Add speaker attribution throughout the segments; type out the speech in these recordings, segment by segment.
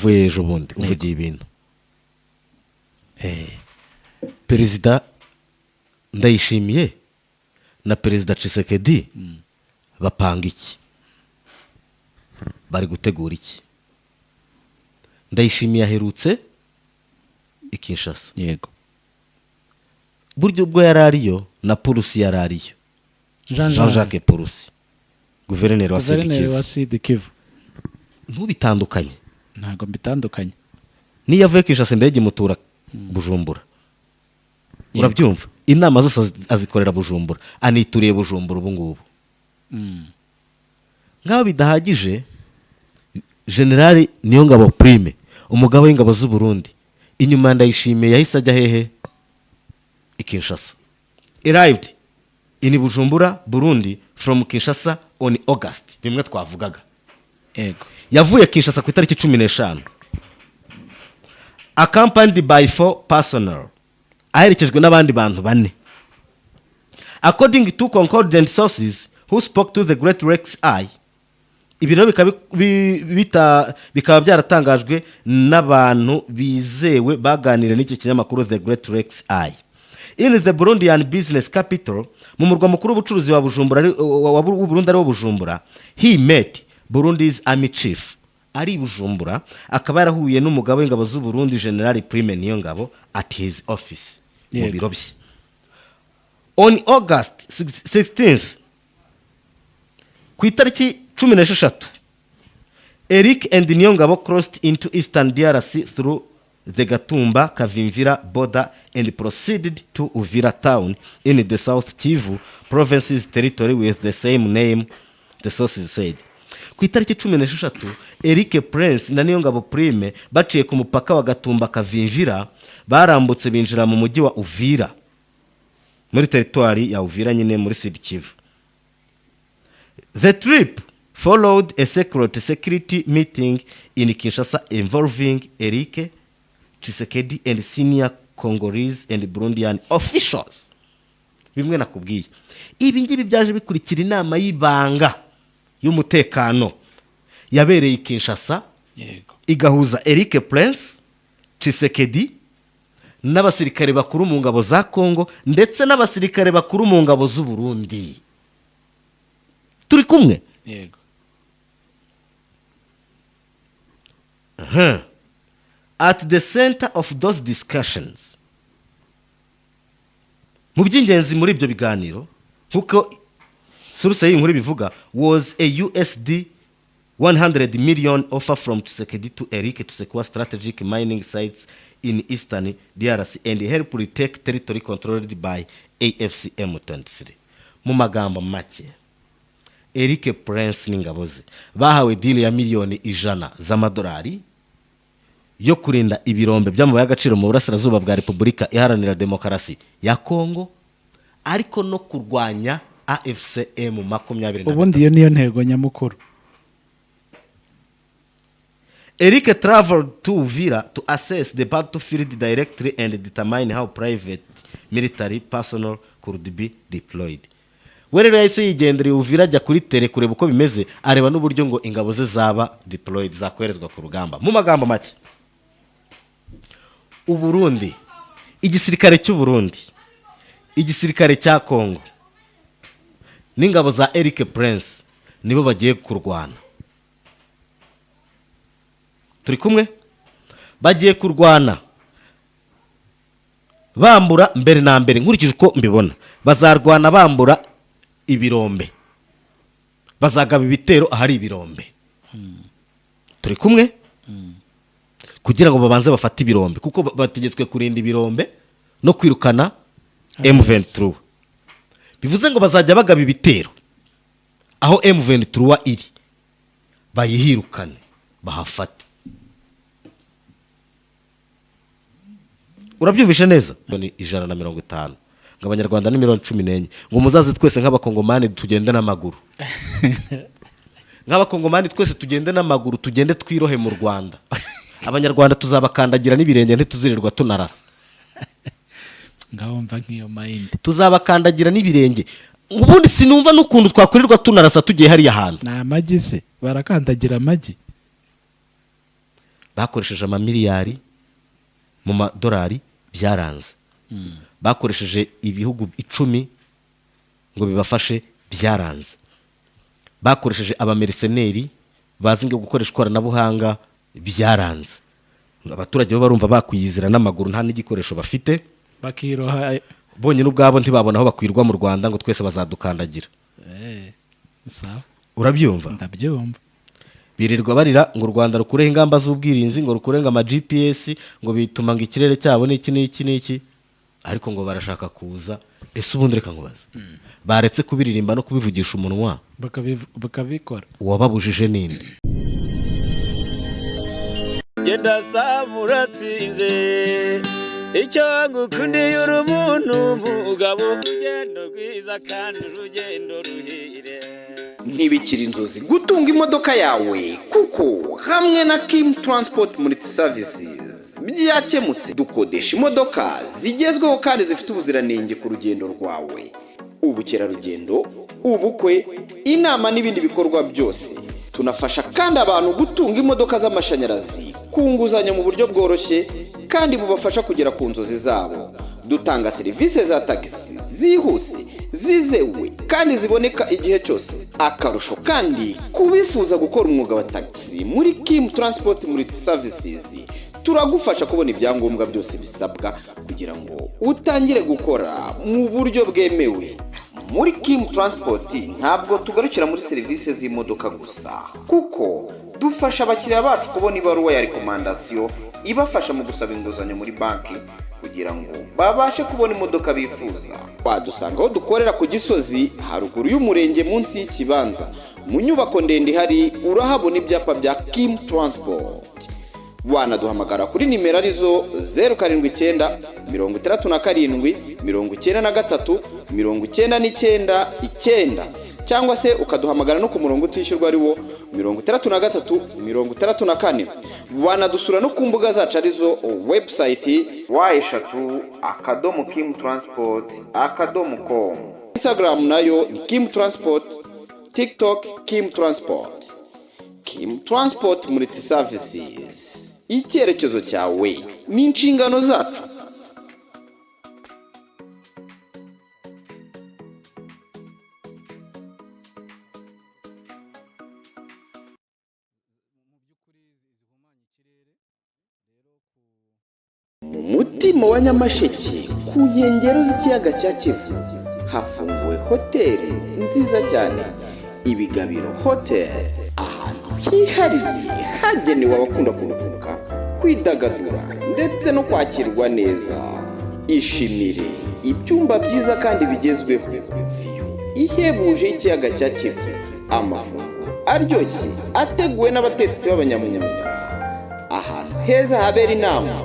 Speaker 1: Uvuye ejo bundi umvugiye ibintu. Perezida Ndayishimiye na Perezida Tshisekedi bapanga iki? Bari gutegura iki? Ndayishimiye aherutse i Kinshasa. Burya ubwo yari ariyo na Purusi yari ariyo.
Speaker 2: Jean
Speaker 1: Jean Jacques Purusi, guverineri wa
Speaker 2: guverineri wa
Speaker 1: Sud
Speaker 2: Sud Kivu.
Speaker 1: Ntubitandukanye.
Speaker 2: Ntabwo mbitandukanye.
Speaker 1: Niyo avuye Kinshasa, indege imutura Bujumbura. Urabyumva, inama zose azikorera Bujumbura, anituriye Bujumbura ubu ngubu. Nk'aho bidahagije, Generali Niyongabo Prime, umugaba w'ingabo z'u Burundi, inyuma ya Ndayishimiye yahise ajya hehe? I Kinshasa. Arrived in Bujumbura, Burundi from Kinshasa on August, bimwe twavugaga. Yavuye Kinshasa ku itariki 15, accompanied by four personnel, aherekejwe n'abandi bantu bane. According to concordant sources who spoke to the Great Lakes Eye, ibi rero bikaba byaratangajwe n'abantu bizewe baganiriye n'iki kinyamakuru The Great Lakes Eye. In the Burundian business capital, mu murwa mukuru w'ubucuruzi wa Bujumbura w'u Burundi ari wo Bujumbura, he met Burundi's army chief. Ari i Bujumbura akaba yarahuye n'umugabo w'ingabo z'u Burundi, General Prime Niyongabo, at his office, mu biro bye. On August 16th, ku itariki 16, Eric and Niyongabo crossed into eastern DRC through the Gatumba Kavimvira border and proceeded to Uvira town in the South Kivu province's territory with the same name, the sources said. Ku itariki 16, Eric Prince na Niyongabo Prime baciye ku mupaka wa Gatumba Kavimvira, barambutse binjira mu mujyi wa Uvira, muri teritwari ya Uvira nyine, muri Sud Kivu. The trip followed a secret security meeting in Kinshasa involving Eric Tshisekedi and senior Congolese and Burundian officials. Bimwe nakubwiye. Ibi ngibi byaje bikurikira inama y'ibanga y'umutekano yabereye i Kinshasa, igahuza Eric Prince Tshisekedi n'abasirikare bakuru mu ngabo za Congo ndetse n'abasirikare bakuru mu ngabo z'u Burundi. Turi kumwe?
Speaker 2: Yego.
Speaker 1: At the center of those discussions, mu by'ingenzi muri ibyo biganiro, nk'uko source y'iyi nkuru bivuga, was a USD 100 million offer from Tshisekedi to Eric to secure strategic mining sites in eastern DRC and help retake territory controlled by AFC M23. Mu magambo make, Eric Prince n'ingabo ze bahawe deal ya miliyoni 100 z'amadolari yo kurinda ibirombe by'amabuye y'agaciro mu burasirazuba bwa Repubulika Iharanira Demokarasi ya Kongo, ariko no kurwanya AFC M makumyabiri na
Speaker 2: Ubundi iyo niyo ntego nyamukuru.
Speaker 1: Eric traveled to Uvira to assess the battlefield directly and determine how private military personnel could be deployed. We rero yahise yigendera i Uvira, ajya kuri terrain kureba uko bimeze, areba n'uburyo ngo ingabo ze zaba deployed, zakoherezwa ku rugamba. Mu magambo make, Uburundi, igisirikare cy'u Burundi, igisirikare cya Congo n'ingabo za Eric Prince nibo bagiye kurwana. Turi kumwe? Bagiye kurwana bambura. Mbere na mbere, nkurikije uko mbibona, bazarwana bambura ibirombe, bazagaba ibitero ahari ibirombe. Turi kumwe? Kugira ngo babanze bafate ibirombe, kuko bategetswe kurinda ibirombe no kwirukana M23. Bivuze ngo bazajya bagaba ibitero aho M23 iri, bayihirukane, bahafate. Urabyumvishe neza? Ni 150, ngo Abanyarwanda ni miliyoni 14, ngo muzaze twese nk'Abakongomani tugende n'amaguru, nk'Abakongomani twese tugende n'amaguru, tugende twirohe mu Rwanda. Abanyarwanda tuzabakandagira n'ibirenge, ntituzirirwa tunarasa.
Speaker 2: Ngaho mva nk'iyo mayindi.
Speaker 1: Tuzabakandagira n'ibirenge. Ubundi sinumva n'ukuntu twakwirirwa tunarasa tugiye hariya hantu.
Speaker 2: Ni amagi se? Barakandagira amagi?
Speaker 1: Bakoresheje amamiliyari mu madolari, byaranze. Bakoresheje ibihugu 10 ngo bibafashe, byaranze. Bakoresheje abamercenaires bazi ngo gukoresha ikoranabuhanga, byaranze. Abaturage bo barumva bakwiyizira n'amaguru, nta n'igikoresho bafite.
Speaker 2: Bakiroha.
Speaker 1: Bonyine ubwabo ntibabona aho bakwirwa mu Rwanda, ngo twese bazadukandagira.
Speaker 2: Sawa.
Speaker 1: Urabyumva?
Speaker 2: Ndabyumva.
Speaker 1: Birirwa barira ngo u Rwanda rukureho ingamba z'ubwirinzi, ngo rukureho ama GPS, ngo bituma ngo ikirere cyabo n'iki n'iki n'iki, ariko ngo barashaka kuza. Ese ubundi reka nkubaze, baretse kubiririmba no kubivugisha umunwa,
Speaker 2: bakabikora?
Speaker 1: Uwababujije ninde?
Speaker 3: Genda saba uratsinze. Icyo ngukundiye, uri umuntu mugabo, urugendo rwiza kandi urugendo ruhire.
Speaker 4: Ntibikiri inzozi gutunga imodoka yawe, kuko hamwe na Kim Transport Multi Services byakemutse. Dukodesha imodoka zigezweho kandi zifite ubuziranenge ku rugendo rwawe, ubukerarugendo, ubukwe, inama n'ibindi bikorwa byose. Tunafasha kandi abantu gutunga imodoka z'amashanyarazi ku nguzanyo mu buryo bworoshye kandi bubafasha kugera ku nzozi zabo. Dutanga serivisi za tagisi zihuse, zizewe kandi ziboneka igihe cyose. Akarusho kandi, ku bifuza gukora umwuga wa tagisi, muri Kim Transport Multi Services turagufasha kubona ibyangombwa byose bisabwa kugira ngo utangire gukora mu buryo bwemewe. Muri Kim Transport ntabwo tugarukira muri serivisi z'imodoka gusa, kuko dufasha abakiriya bacu kubona ibaruwa ya recommandation ibafasha mu gusaba inguzanyo muri banki kugira ngo babashe kubona imodoka bifuza. Wadusanga aho dukorera ku Gisozi, haruguru y'umurenge, munsi y'ikibanza, mu nyubako ndende ihari urahabona ibyapa bya Kim Transport. Wanaduhamagara kuri nimero arizo 0796793999, cyangwa se ukaduhamagara no ku murongo utishyurwa ari wo 6364. Wanadusura no ku mbuga zacu arizo website www.kimtransport.com, Instagram nayo ni Kim Transport, TikTok Kim Transport. Kim Transport Multi Services, icyerekezo cyawe ni inshingano zacu. Mu mutima wa Nyamasheke, ku nkengero z'ikiyaga cya Kivu, hafunguwe hoteli nziza cyane, Ibigabiro Hoteli, ahantu hihariye hagenewe abakunda kuruhuka, kwidagadura ndetse no kwakirwa neza. Ishimire ibyumba byiza kandi bigezweho, view ihebuje y'ikiyaga cya Kivu, amafunguro aryoshye ateguwe n'abatetsi b'abanyamwuga, ahantu heza habera inama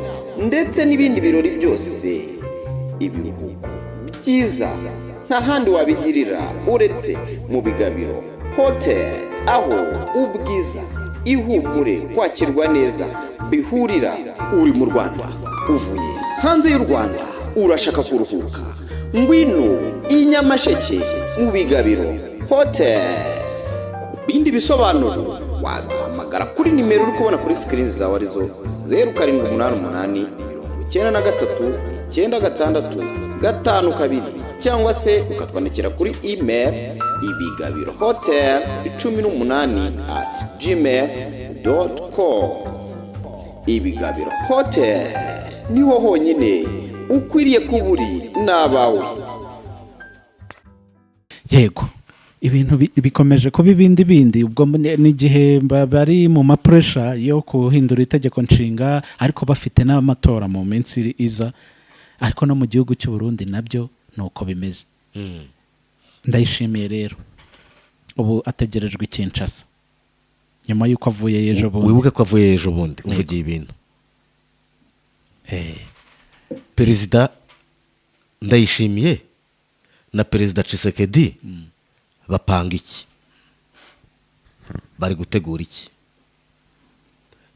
Speaker 4: ndetse n'ibindi birori byose, ibiruhuko byiza nta handi wabigirira uretse mu Bigabiro Hoteli, aho ubwiza, ihumure, kwakirwa neza bihurira. Uri mu Rwanda, uvuye hanze y'u Rwanda, urashaka kuruhuka, ngwino i Nyamasheke mu Bigabiro Hoteli. Ku bindi bisobanuro waduhamagara kuri nimero uri kubona kuri screen zawe, arizo 0788939652, cyangwa se ukatwandikira kuri email ibigabirohotel18@gmail.com. Ibigabiro Hotel niho honyine ukwiriye kuba uri n'abawe.
Speaker 2: Yego, ibintu bikomeje kuba ibindi bindi. Ubwo n'igihe bari mu mapressure yo guhindura itegeko nshinga, ariko bafite n'amatora mu minsi iza. Ariko no mu gihugu cy'u Burundi nabyo ni uko bimeze. Ndayishimiye rero ubu ategerejwe i Kinshasa nyuma y'uko avuye ejo bundi.
Speaker 1: Wibuke ko avuye ejo bundi. Umvugiye ibintu. Perezida Ndayishimiye na Perezida Tshisekedi bapanga iki? Bari gutegura iki?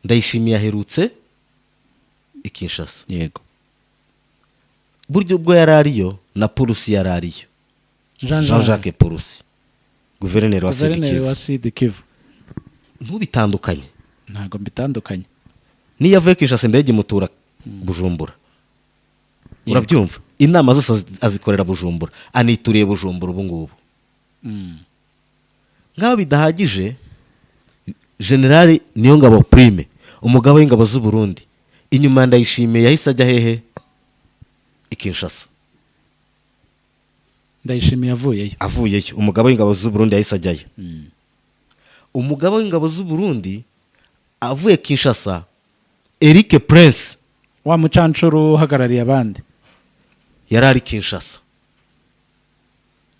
Speaker 1: Ndayishimiye aherutse i Kinshasa. Burya ubwo yari ariyo na Purusi yari ariyo.
Speaker 2: Jean
Speaker 1: Jean Jacques Purusi, guverineri wa
Speaker 2: guverineri
Speaker 1: Sud
Speaker 2: wa
Speaker 1: Kivu.
Speaker 2: Sud Kivu.
Speaker 1: Ntubitandukanye.
Speaker 2: Ntabwo mbitandukanye.
Speaker 1: Niyo avuye Kinshasa, indege imutura Bujumbura. Urabyumva, inama zose azikorera Bujumbura, anituriye Bujumbura ubu ngubu. Nk'aho bidahagije, Generali Niyongabo Prime, umugaba w'ingabo z'u Burundi, inyuma ya Ndayishimiye yahise ajya hehe? I Kinshasa.
Speaker 2: Ndayishimiye avuyeyo?
Speaker 1: Avuyeyo, umugaba w'ingabo z'u Burundi yahise ajyayo. Umugaba w'ingabo z'u Burundi avuye Kinshasa, Eric Prince,
Speaker 2: wa mucancuro uhagarariye abandi,
Speaker 1: yari ari Kinshasa,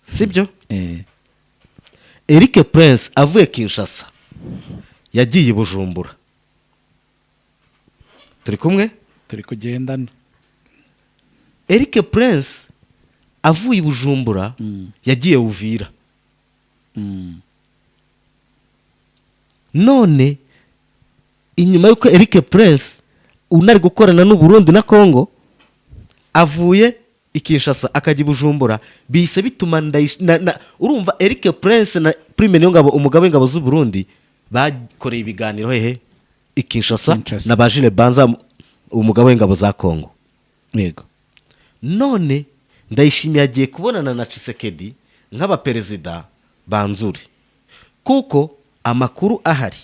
Speaker 1: sibyo?
Speaker 2: Eh.
Speaker 1: Eric Prince avuye Kinshasa yagiye i Bujumbura. Turi kumwe?
Speaker 2: Turi kugendana.
Speaker 1: Eric Prince avuye i Bujumbura yagiye Uvira. None inyuma y'uko Eric Prince unari gukorana n'u Burundi na Congo avuye i Kinshasa akajya i Bujumbura, bihise bituma urumva, Eric Prince na Prime Niyongabo, umugaba w'ingabo z'u Burundi, bakoreye ibiganiro hehe? I Kinshasa.
Speaker 2: Kinshasa.
Speaker 1: Na ba Jules Banza, umugaba w'ingabo za Congo. None Ndayishimiye agiye kubonana na Tshisekedi nk'abaperezida banzure, kuko amakuru ahari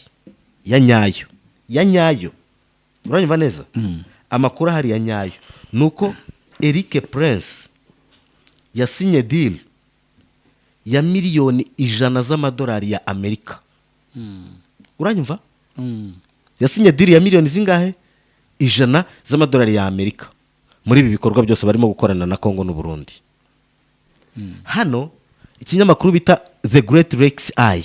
Speaker 1: ya nyayo, ya nyayo, uranyumva neza, amakuru ahari ya nyayo ni uko Eric Prince yasinye deal ya 100 miliyoni z'amadolari ya Amerika. Uranyumva? Yasinye deal ya miliyoni zingahe? 100 z'amadolari ya Amerika muri ibi bikorwa byose barimo gukorana na Congo n'u Burundi. Hano ikinyamakuru bita The Great Lakes Eye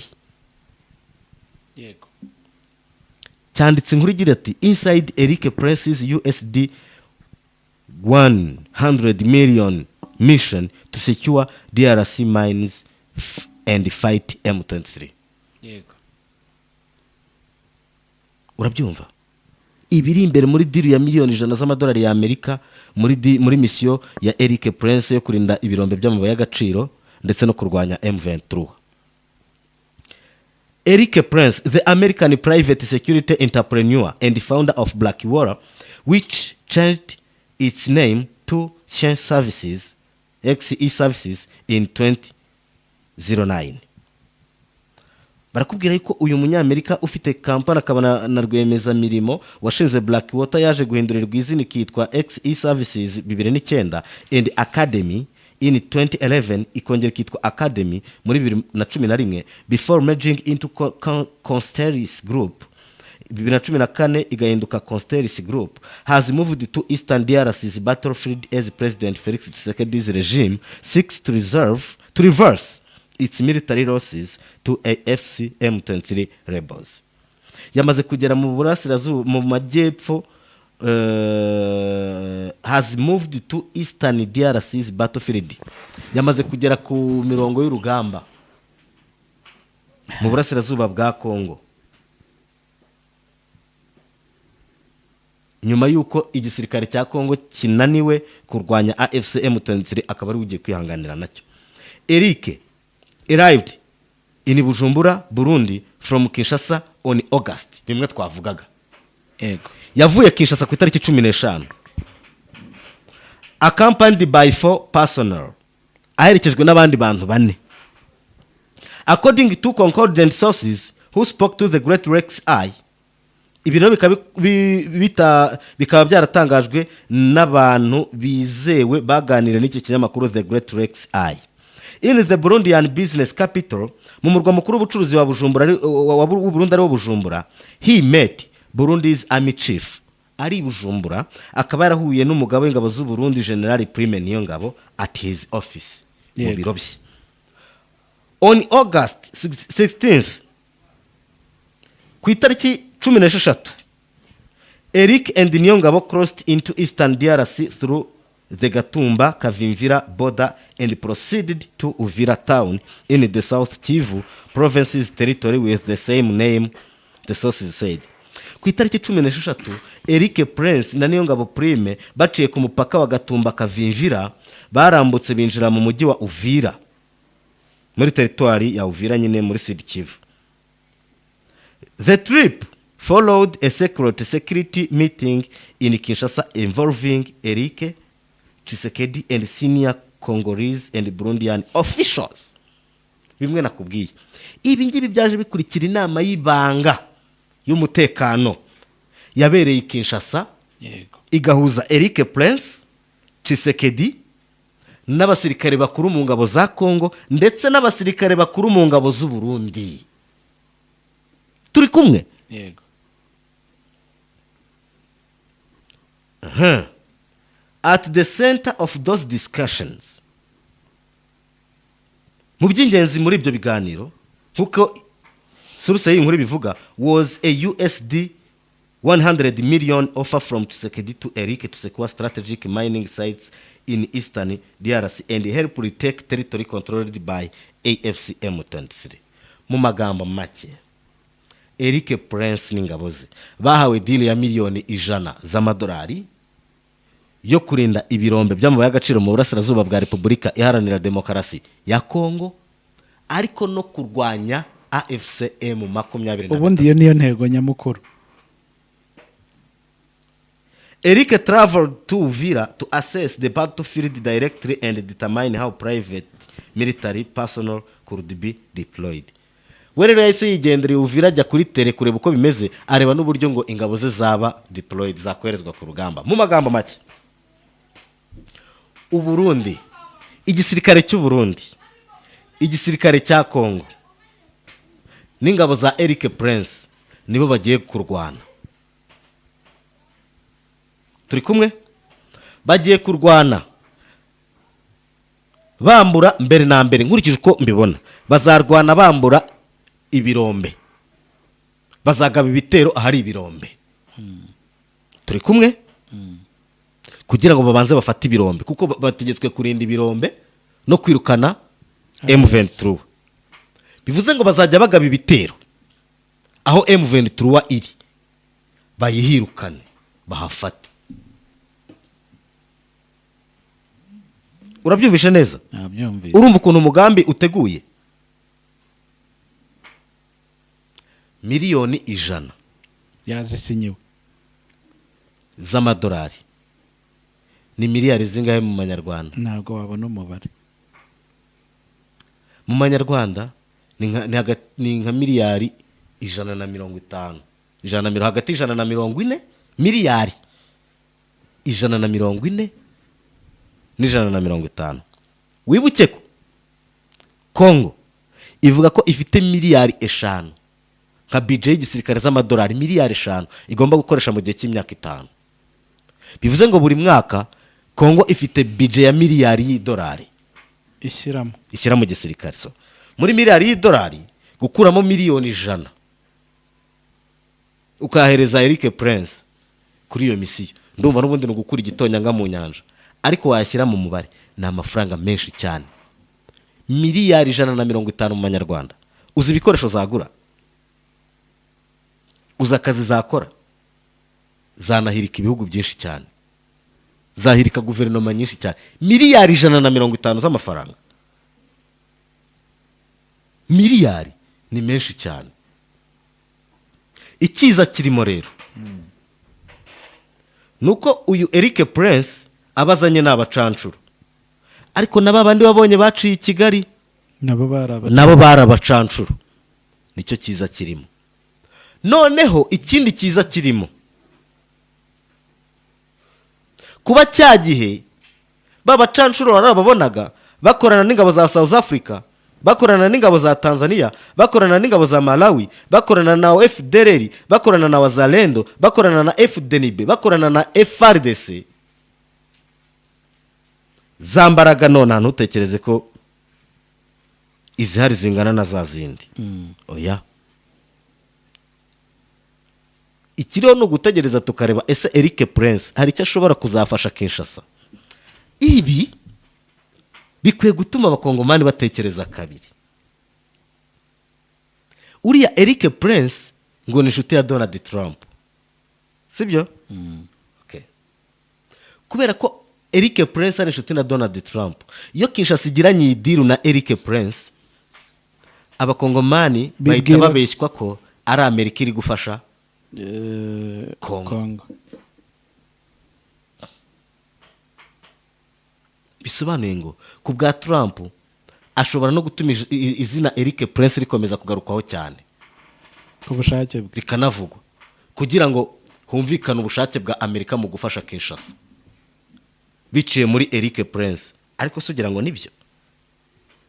Speaker 1: cyanditse inkuru igira ati: "Inside Eric Prince's USD 100 million mission to secure DRC mines and fight M23." Urabyumva, ibiri imbere muri deal ya 100 miliyoni z'amadolari ya Amerika muri mission ya Eric Prince yo kurinda ibirombe by'amabuye y'agaciro ndetse no kurwanya M23. Eric Prince, the American private security entrepreneur and founder of Blackwater, which changed its name to Change Services, XE Services, in 2009. Barakubwira yuko uyu Munyamerika ufite kampani akaba na rwiyemezamirimo washinze Blackwater, yaje guhindurirwa izina ikitwa XE Services 2009, and Academy in 2011, ikongera ikitwa Academy muri 2011, before merging into Constellis Group 2014, igahinduka Constellis Group, has moved to Eastern DRC's battlefield as President Felix Tshisekedi's regime seeks to reverse its military losses to AFC M23 rebels. Yamaze kugera mu burasirazuba, mu majyepfo, has moved to Eastern DRC's battlefield, yamaze kugera ku mirongo y'urugamba mu burasirazuba bwa Congo, nyuma y'uko igisirikare cya Congo kinaniwe kurwanya AFC M23, akaba ari ugiye kwihanganira nacyo. Eric arrived in Bujumbura, Burundi, from Kinshasa on August, bimwe twavugaga. Yavuye Kinshasa ku itariki 15, accompanied by four personnel, aherekejwe n'abandi bantu bane, according to concordant sources who spoke to The Great Lakes Eye. Ibi rero bikaba byaratangajwe n'abantu bizewe baganiriye n'iki kinyamakuru The Great Lakes Eye. In the Burundian business capital, mu murwa mukuru w'ubucuruzi wa Bujumbura w'u Burundi ari wo Bujumbura, he met Burundi's army chief. Ari i Bujumbura akaba yarahuye n'umugaba w'ingabo z'u Burundi, General Prime Niyongabo, at his office, mu biro bye. On August 16th, ku itariki 16, Eric and Niyongabo crossed into Eastern DRC through the Gatumba Kavimvira border and proceeded to Uvira town in the South Kivu province's territory with the same name, the sources said. Ku itariki 16, Eric Prince na Niyongabo Prime baciye ku mupaka wa Gatumba Kavimvira, barambutse binjira mu mujyi wa Uvira, muri teritwari ya Uvira nyine, muri Sud Kivu. The trip Followed a secret security meeting in Kinshasa involving Eric Tshisekedi and senior Congolese and Burundian officials. Bimwe nakubwiye, ibi ngibi byaje bikurikira inama y'ibanga y'umutekano yabereye i Kinshasa, igahuza Eric Prince Tshisekedi n'abasirikare bakuru mu ngabo za Congo ndetse n'abasirikare bakuru mu ngabo z'u Burundi. Turi kumwe?
Speaker 2: Yego.
Speaker 1: At the center of those discussions, mu by'ingenzi muri ibyo biganiro, nk'uko source y'iyi nkuru ibivuga, was a USD 100 million offer from Tshisekedi to Eric to secure strategic mining sites in eastern DRC and help retake territory controlled by AFC M23. Mu magambo make, Eric Prince n'ingabo ze bahawe deal ya miliyoni 100 z'amadolari yo kurinda ibirombe by'amabuye y'agaciro mu burasirazuba bwa Repubulika Iharanira Demokarasi ya Kongo, ariko no kurwanya AFC M 23.
Speaker 2: Ubundi iyo niyo ntego nyamukuru.
Speaker 1: Eric traveled to Uvira to assess the battlefield directly and determine how private military personnel could be deployed. We rero yahise yigendera i Uvira, ajya kuri terrain kureba uko bimeze, areba n'uburyo ngo ingabo ze zaba deployed, zakoherezwa ku rugamba. Mu magambo make, Uburundi, igisirikare cy'u Burundi, igisirikare cya Congo n'ingabo za Eric Prince nibo bagiye kurwana. Turi kumwe? Bagiye kurwana bambura. Mbere na mbere, nkurikije uko mbibona, bazarwana bambura ibirombe, bazagaba ibitero ahari ibirombe. Turi kumwe? Kugira ngo babanze bafate ibirombe, kuko bategetswe kurinda ibirombe no kwirukana M23. Bivuze ngo bazajya bagaba ibitero aho M23 iri, bayihirukane, bahafate. Urabyumvishe neza?
Speaker 2: Nabyumvise.
Speaker 1: Urumva ukuntu umugambi uteguye? Miliyoni 100
Speaker 2: Yazisinyiwe.
Speaker 1: z'amadolari ni miliyari zingahe mu manyarwanda?
Speaker 2: Ntabwo wabona umubare.
Speaker 1: Mu manyarwanda ni nka miliyari 150, hagati y'140, miliyari 140 n'150. Wibuke ko Kongo ivuga ko ifite miliyari 5 nka budget y'igisirikare z'amadolari, miliyari 5 igomba gukoresha mu gihe cy'imyaka 5. Bivuze ngo buri mwaka Kongo ifite budget ya miliyari y'idolari
Speaker 2: ishyiramo
Speaker 1: ishyira mu gisirikare. So muri miliyari y'idolari gukuramo miliyoni 100 ukahereza Eric Prince kuri iyo misiyo, ndumva n'ubundi ni ugukura igitonyanga mu nyanja, ariko wayashyira mu mubare ni amafaranga menshi cyane. Miliyari 150 mu manyarwanda, uzi ibikoresho zagura? Uzi akazi zakora? Zanahirika ibihugu byinshi cyane, zahirika guverinoma nyinshi cyane. Miliyari 150 z'amafaranga, miliyari ni menshi cyane. Icyiza kirimo rero ni uko uyu Eric Prince aba azanye ni abacancuro, ariko na ba bandi babonye baciye i Kigali
Speaker 2: nabo bari aba
Speaker 1: nabo bari abacancuro. Nicyo cyiza kirimo. Noneho ikindi cyiza kirimo, kuba cya gihe ba bacancuro warababonaga bakorana n'ingabo za South Africa, bakorana n'ingabo za Tanzania, bakorana n'ingabo za Malawi, bakorana na FDLR, bakorana na Wazalendo, bakorana na FDNB, bakorana na FARDC, za mbaraga none ntutekereze ko izihari zingana na za zindi. Oya, ikiriho ni ugutegereza tukareba ese Eric Prince hari icyo ashobora kuzafasha Kinshasa. Ibi bikwiye gutuma abakongomani batekereza kabiri. Uriya Eric Prince ngo ni inshuti ya Donald Trump, sibyo? Okay. Kubera ko Eric Prince ari inshuti na Donald Trump, iyo Kinshasa igiranye iyi deal na Eric Prince, abakongomani bahita babeshywa ko ari Amerika iri gufasha Congo.
Speaker 2: Congo.
Speaker 1: Bisobanuye ngo ku bwa Trump ashobora no gutuma izina Eric Prince rikomeza kugarukwaho cyane
Speaker 2: ku bushake bwe,
Speaker 1: rikanavugwa kugira ngo humvikane ubushake bwa Amerika mu gufasha Kinshasa biciye muri Eric Prince. Ariko se ugira ngo nibyo?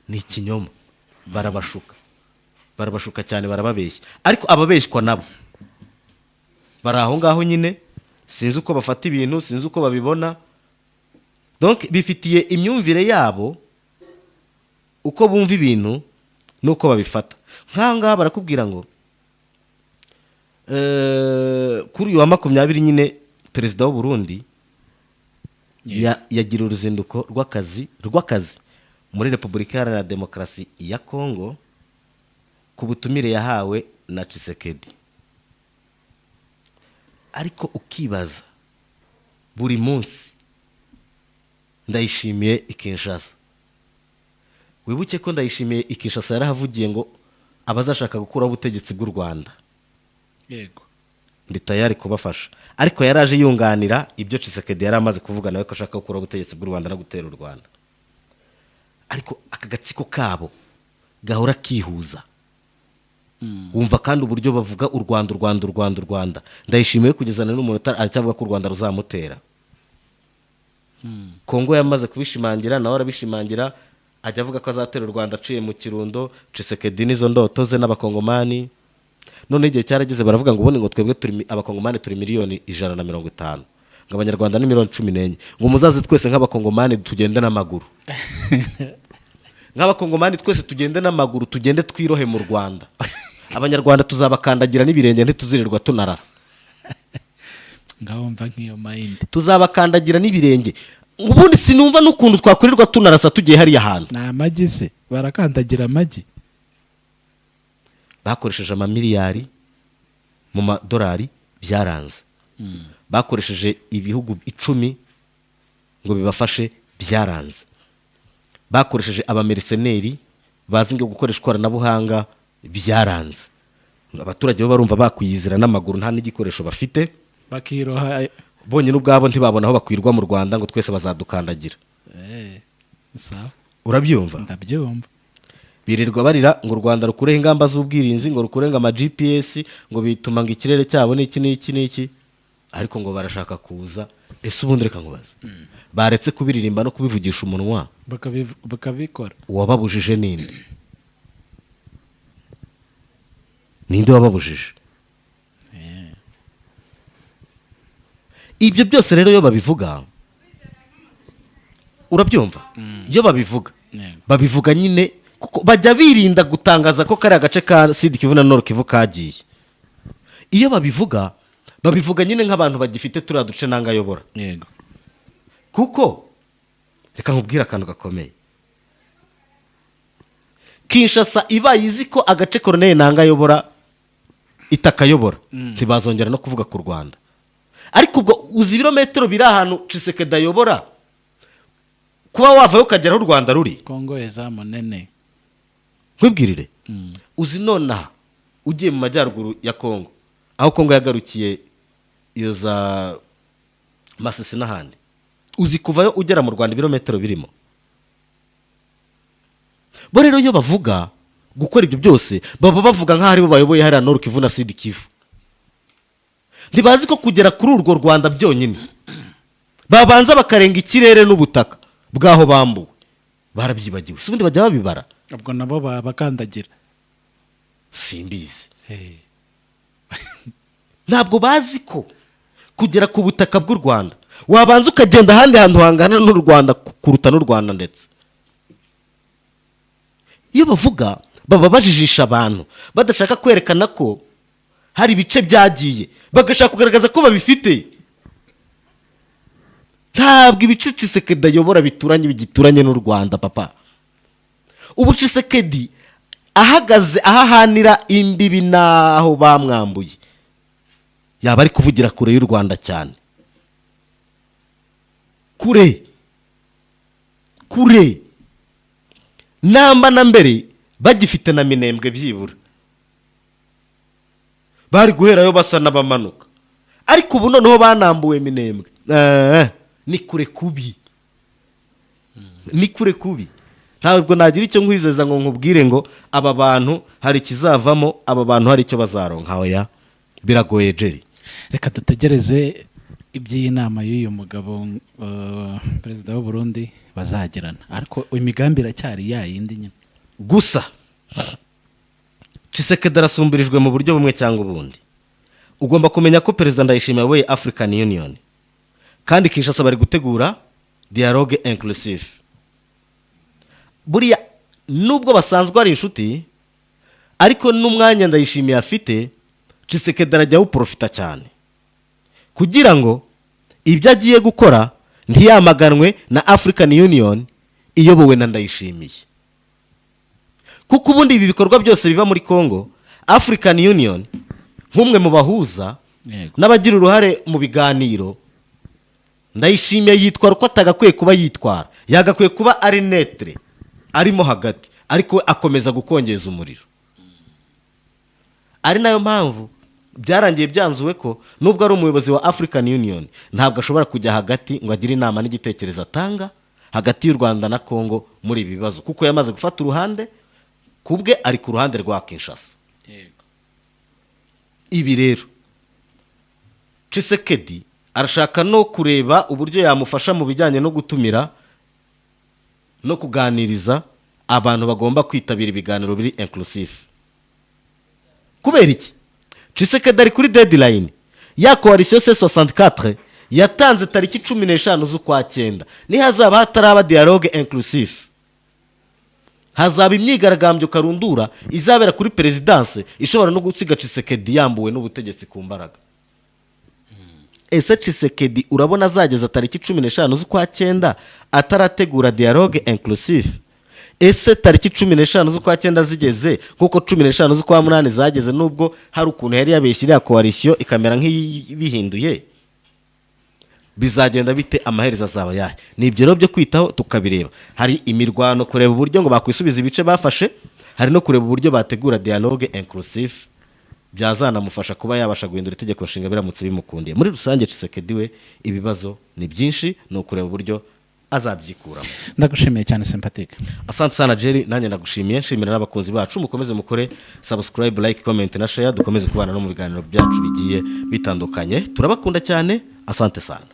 Speaker 1: Ni ikinyoma, barabashuka, barabashuka cyane, barababeshya. Ariko ababeshywa nabo bari aho ngaho nyine, sinzi uko bafata ibintu, sinzi uko babibona. Donc bifitiye imyumvire yabo, uko bumva ibintu n'uko babifata. Nk'aha ngaha barakubwira ngo kuri uyu wa 20 nyine perezida w'u Burundi yagira uruzinduko rw'akazi muri Repubulika Iharanira Demokarasi ya Kongo ku butumire yahawe na Tshisekedi. Ariko ukibaza buri munsi, Ndayishimiye i Kinshasa, wibuke ko Ndayishimiye i Kinshasa yarahavugiye ngo abazashaka gukuraho ubutegetsi bw'u Rwanda ndi tayari kubafasha. Ariko yaraje yunganira ibyo Tshisekedi yari amaze kuvuga nawe, ko ashaka gukuraho ubutegetsi bw'u Rwanda no gutera u Rwanda. Ariko aka gatsiko kabo gahora kihuza, wumva kandi uburyo bavuga u Rwanda, u Rwanda, u Rwanda, u Rwanda. Ndayishimiye kugeza na n'umuntu aracyavuga ko u Rwanda ruzamutera. Kongo yamaze kubishimangira, nawe arabishimangira, ajya avuga ko azatera u Rwanda aciye mu Kirundo. Tshisekedi n'izo ndoto ze n'Abakongomani. None igihe cyarageze baravuga ngo ubundi ngo twebwe turi Abakongomani turi miliyoni 150, ngo Abanyarwanda ni miliyoni 14, ngo muzaze twese nk'Abakongomani tugende n'amaguru, nk'Abakongomani twese tugende n'amaguru, tugende twirohe mu Rwanda, Abanyarwanda tuzabakandagira n'ibirenge, ntituzirirwa tunarasa.
Speaker 2: Ngaho mva nk'iyo mayindi.
Speaker 1: Tuzabakandagira n'ibirenge. Ubundi sinumva n'ukuntu twakwirirwa tunarasa tugiye hariya hantu.
Speaker 2: Ni amagi se? Barakandagira amagi?
Speaker 1: Bakoresheje amamiliyari mu madolari, byaranze. Bakoresheje ibihugu 10 ngo bibafashe, byaranze. Bakoresheje abamercenary bazi ngo gukoresha ikoranabuhanga, byaranze. Abaturage bo barumva bakwiyizira n'amaguru, nta n'igikoresho bafite.
Speaker 2: Bakiroha.
Speaker 1: Bonyine ubwabo ntibabona aho bakwirwa mu Rwanda, ngo twese bazadukandagira.
Speaker 2: Sawa.
Speaker 1: Urabyumva?
Speaker 2: Ndabyumva.
Speaker 1: Birirwa barira ngo u Rwanda rukureho ingamba z'ubwirinzi, ngo rukureho ama GPS, ngo bituma ngo ikirere cyabo n'iki n'iki n'iki, ariko ngo barashaka kuza. Ese ubundi reka nkubaze, baretse kubiririmba no kubivugisha umunwa
Speaker 2: bakabikora?
Speaker 1: Uwababujije ninde? Ninde wababujije ibyo byose? Rero iyo babivuga, urabyumva, iyo babivuga, babivuga nyine kuko bajya birinda gutangaza ko kariya gace ka Sud Kivu na Nord Kivu kagiye. Iyo babivuga, babivuga nyine nk'abantu bagifite turiya duce nanga ayobora. Kuko reka nkubwire akantu gakomeye: Kinshasa ibaye izi ko agace Corneille Nanga ayobora itakayobora, ntibazongera no kuvuga ku Rwanda. Ariko ubwo uzi ibirometero biri ahantu Tshisekedi ayobora, kuba wavayo ukagera aho u Rwanda ruri?
Speaker 2: Kongo eza munene.
Speaker 1: Nkwibwirire, uzi nonaha ugiye mu majyaruguru ya Kongo, aho Kongo yagarukiye, iyo za Masisi n'ahandi, uzi kuvayo ugera mu Rwanda ibirometero birimo? Bo rero iyo bavuga gukora ibyo byose, baba bavuga nk'aho aribo bayoboye hariya Nord Kivu na Sud Kivu. Ntibazi ko kugera kuri urwo Rwanda byonyine babanza bakarenga ikirere n'ubutaka bw'aho bambuwe. Barabyibagiwe. Si ubundi bajya babibara?
Speaker 2: Ubwo nabo babakandagira.
Speaker 1: Simbizi. Ntabwo bazi ko kugera ku butaka bw'u Rwanda wabanza ukagenda ahandi hantu hangana n'u Rwanda, kuruta n'u Rwanda ndetse. Iyo bavuga baba bajijisha abantu, badashaka kwerekana ko hari ibice byagiye, bagashaka kugaragaza ko babifite. Ntabwo ibice Tshisekedi ayobora bituranye, bigituranye n'u Rwanda, papa. Ubu Tshisekedi ahagaze aho ahanira imbibi n'aho bamwambuye, yaba ari kuvugira kure y'u Rwanda cyane, kure kure. Namba na mbere bagifite na Minembwe byibura. Bari guherayo basa n'abamanuka, ariko ubu noneho banambuwe Minembwe. Ni kure kubi, ni kure kubi. Ntabwo nagira icyo nkwizeza ngo nkubwire ngo aba bantu hari ikizavamo, aba bantu hari icyo bazaronka. Oya, biragoye, Jerry.
Speaker 2: Reka dutegereze iby'iyi nama y'uyu mugabo, perezida w'u Burundi, bazagirana, ariko imigambi iracyari ya yindi nyine.
Speaker 1: Gusa Tshisekedi arasumbirijwe mu buryo bumwe cyangwa ubundi. Ugomba kumenya ko Perezida Ndayishimiye ayoboye African Union, kandi Kinshasa bari gutegura dialogue inclusive. Buriya nubwo basanzwe ari inshuti, ariko n'umwanya Ndayishimiye afite, Tshisekedi arajya awuprofita cyane kugira ngo ibyo agiye gukora ntiyamaganwe na African Union iyobowe na Ndayishimiye, kuko ubundi ibi bikorwa byose biba muri Congo, African Union nk'umwe mu bahuza n'abagira uruhare mu biganiro, Ndayishimiye yitwara uko atagakwiye kuba yitwara. Yagakwiye kuba ari neutre, arimo hagati, ariko we akomeza gukongeza umuriro. Ari nayo mpamvu byarangiye byanzuwe ko nubwo ari umuyobozi wa African Union, ntabwo ashobora kujya hagati ngo agire inama n'igitekerezo atanga hagati y'u Rwanda na Congo muri ibi bibazo, kuko yamaze gufata uruhande ku bwe, ari ku ruhande rwa Kinshasa. Ibi rero Tshisekedi arashaka no kureba uburyo yamufasha mu bijyanye no gutumira no kuganiriza abantu bagomba kwitabira ibiganiro biri inclusive. Kubera iki? Tshisekedi ari kuri deadline ya coalition C64 yatanze tariki 15 z'ukwa cyenda. Nihazaba hataraba dialogue inclusive, hazaba imyigaragambyo karundura izabera kuri perezidanse, ishobora no gusiga Tshisekedi yambuwe n'ubutegetsi ku mbaraga. Ese Tshisekedi urabona azageza tariki 15 z'ukwa cyenda atarategura dialogue inclusive? Ese tariki 15 z'ukwa cyenda zigeze, nk'uko 15 z'ukwa munani zageze, nubwo hari ukuntu yari yabeshye iriya coalition ikamera nk'ibihinduye, bizagenda bite? Amaherezo azaba yahe? Ni ibyo rero byo kwitaho tukabireba. Hari imirwano, kureba uburyo ngo bakwisubiza ibice bafashe, hari no kureba uburyo bategura dialogue inclusive byazanamufasha kuba yabasha guhindura itegeko nshinga biramutse bimukundiye. Muri rusange, Tshisekedi we ibibazo ni byinshi, ni ukureba uburyo azabyikuramo.
Speaker 2: Ndagushimiye cyane, Sympatique.
Speaker 1: Asante sana, Jerry. Nanjye ndagushimiye, nshimira n'abakunzi bacu. Mukomeze mukore subscribe, like, comment na share. Dukomeze kubana no mu biganiro byacu bigiye bitandukanye. Turabakunda cyane, asante sana.